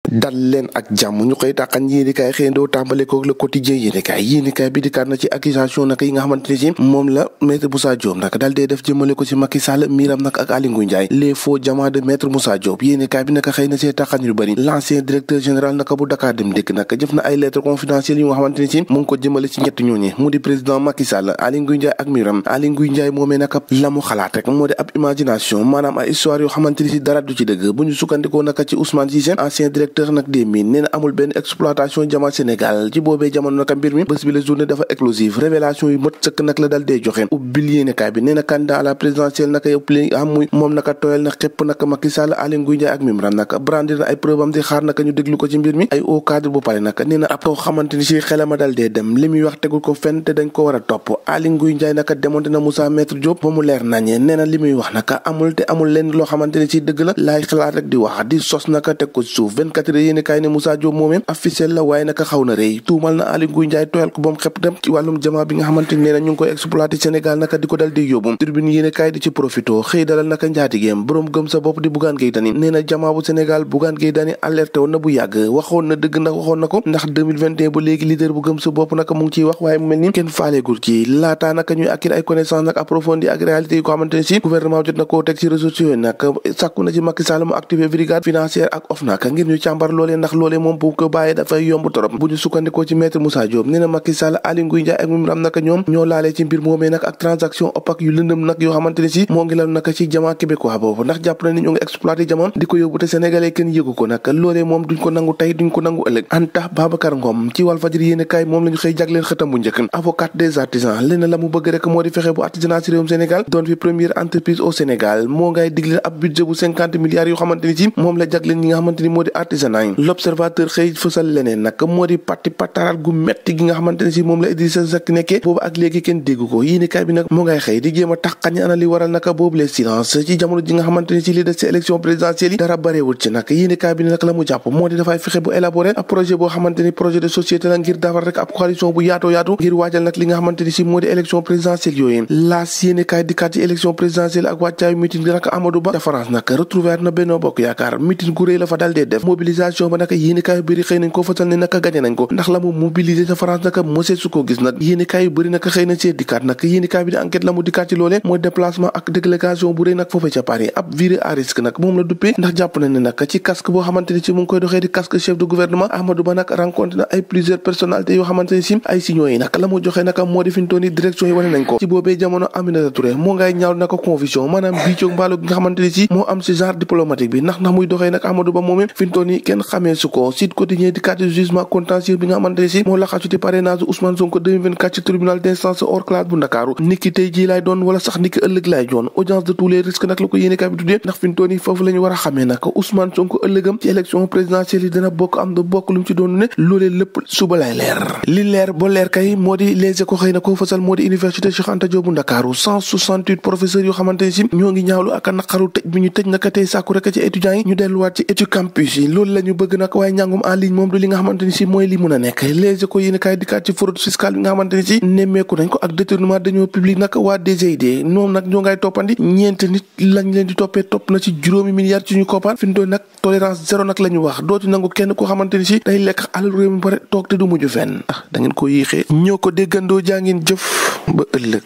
dal leen ak jàmm ñu koy tàqan yéenekaay xëyandoo tàmbale ko Le Quotidien yéenekaay bi dikkaat na ci accusation nag yi nga xamante ne ci moom la maître Moussa Diop nag daal dee def jëmale ko ci Macky Sall miiram nag ak Aly Ngouille Ndiaye les faux diamants de maître Moussa Diop yéenekaay bi naka xëy na see tàqan yu bëri l'ancien directeur général naka bu Dakar Dem Dikk nag jëf na ay lettres confidentielles yu nga xamante ne ci mu ngi ko jëmale ci ñett ñooñi mu di président Macky Sall Aly Ngouille Ndiaye ak miiram Aly Ngouille Ndiaye moomee naka la mu xalaat rek moo di ab imagination maanaam ay histoire yoo xamante ne ci dara du ci dëgg bu ñu sukkandikoo naka ci Ousmane Cissé ancien directeur nag des mines nee na amul benn exploitation diamant Sénégal ci boobee jamono naka mbir mi bés bi la journée dafa éclosive révélation yu mët sëkk nag la dal dee joxe ubbil yéenekaay bi nee na candidat à la présidentielle naka yëpp li am muy moom naka tooyal na xépp naka Macky Sall Aly Ngouille Ndiaye ak Mimran naka brandir na ay preuve am di xaar naka ñu déglu ko ci mbir mi ay haut cadre bu pare naka nee na ab koo xamante ni si xelama dal dee dem li muy wax tegul ko fenn te dañ ko war a topp Aly Ngouille Ndiaye naka démonté na Moussa Maître Diop ba mu leer naññee nee na li muy wax naka amul te amul leen loo xamante ni si dëgg la laay xalaat rek di wax di sos naka teg ko suuf 24 heures yéenekaay ne Moussa Diop moomee officiel la waaye naka xaw na rëy tuumal na Aly Ngouille Ndiaye tooyal ko ba mu xepp dem ci wàllum jamaa bi nga xamante ni nee na ñu ngi koy exploité Sénégal naka di ko dal di yóbbu Tribune yéenekaay di ci profito xëy dalal naka njaatigeem borom gëm sa bopp di Bougane Gueye Dany nee na jamaa bu Sénégal Bougane Gueye Dany alerté woon na bu yàgg waxoon na dëgg nag waxoon na ko ndax 2021 ba léegi leader bu gëm sa bopp naka mu ngi ciy wax waaye mu mel ni kenn faaleegul ci laataa naka ñuy acquérir ay connaissance nag approfondi ak réalité yu ko xamante ne si gouvernement jot na koo teg ci réseaux sociaux nag sàkku na ci Macky Sall mu activé brigade financière ak OFNAC ngir ñu càmbar loolee ndax loolee moom bu ko bàyyee dafay yomb torop bu ñu sukkandikoo ci maître Moussa Diop nee na Macky Sall Aly Ngouille Ndiaye ak Mimram naka ñoom ñoo laalee ci mbir moomee nag ak transaction opaque yu lëndëm nag yoo xamante ne si moo ngi lal naka ci jamaa québécois boobu ndax jàpp na ni ñu ngi exploité jamono di ko yóbbu te sénégalais kenn yëgu ko nag loolee moom duñ ko nangu tey duñ ko nangu ëllëg Anta Babacar Ngom ci Walfadjri yéenekaay moom la ñu xëy jagleen xëtam bu njëkk avocat des artisans leen la mu bëgg rek moo di fexe bu artisanat ci réewum Sénégal doon fi première entreprise au Sénégal moo ngay digle ab budget bu 50 milliards yoo xamante ni ci moom la jagleen ñi nga xamante ni moo di artisanat yi l'observateur xëy fësal leneen nag moo di parti pataraat gu metti gi nga xamante ni si moom la Idrissa Seck nekkee boobu ak léegi kenn dégg ko yéenekaay bi nag moo ngay xëy di jéem a taxañ ana li waral naka boobu les silence ci jamono ji nga xamante ni si li des ci élection présidentielle yi dara bareewul ci nag yéenekaay bi nag la mu jàpp moo di dafay fexe bu élaborer ab projet boo xamante ni projet de société la ngir defar rek ab coalition bu yaatoo yaatu ngir waajal nag li nga xamante ni si moo di élection présidentielle yooyu laas yéenekaay dikkaat ci élection présidentielle ak wàccaayu meeting bi nag Amadou Ba de France nag retrouver na Benno Bokk Yaakaar meeting gu rëy la fa dal dee def mobilisation ba nag yéenekaay yu bëri xëy nañ ko fasal ne nag gagné nañ ko ndax la mu mobiliser ca France nag mosee su ko gis nag yéenekaay yu bëri nag xëy nañ see dikkaat nag yéenekaay bi di enquête la mu dikkaat ci loolee mooy déplacement ak délégation bu rëy nag foofee ca Paris ab viré à risque nag moom la duppee ndax jàpp nañ ne nag ci casque boo xamante ni si mu ngi koy doxee di casque chef de gouvernement Amadou Ba nag rencontre na ay plusieurs personnalités yoo xamante ni si ay signaux yi nag la mu joxee nag moo di fi ñu toll nii direction yi wane nañ ko ci boobee jamono Aminata Touré moo ngay ñaaw nag confusion maanaam biicoog mbaalu gi nga xamante ni si moo am ci genre diplomatique bi ndax muy doxee nag Amadou Ba moomee fi ñu toll nii kenn xamee su ko Sud Quotidien di cadre jugement contentieux bi nga xamante ni si moo laxasu ci parrainage Ousmane Sonko 2024 ci tribunal d'instance hors classe bu Ndakaaru niki tey jii lay doon wala sax niki ëllëg lay doon audience de tous les risques nag la ko yéenekaay bi tuddee ndax fi ñu toll nii foofu la ñu war a xamee nag Ousmane Sonko ëllëgam ci élection présidentielle yi dina bokk am du bokk lu mu ci doon ne loolee lépp suba lay leer li leer ba leer kay moo di Les Échos xëy na ko fasal moo di université Cheikh Anta Diop bu Ndakaaru 168 professeurs yoo xamante ni si ñoo ngi ñaawlu ak naqaru tëj bi ñu tëj naka tey sàkku rek ci étudiants yi ñu delluwaat ci étude campus yi loolu la ñu bëgg nag waaye njàngum en ligne moom du li nga xamante ni si mooy li mun a nekk Les Échos yéenekaay dikkaat ci fraude fiscale bi nga xamante ni si nemmeeku nañ ko ak détournement deniers publics nag waa DGID ñoom nag ñoo ngay toppandi ñeent nit lañ leen di toppee topp na ci juróomi milliards ci ñu koppar fi ñu doon nag tolérance zéro nag la ñu wax doo ci nangu kenn koo xamante ni si day lekk alal réew mi bare toog te du mujj fenn da ngeen ko yéexee ñoo ko déggandoo jaa ngeen jëf ba ëllëg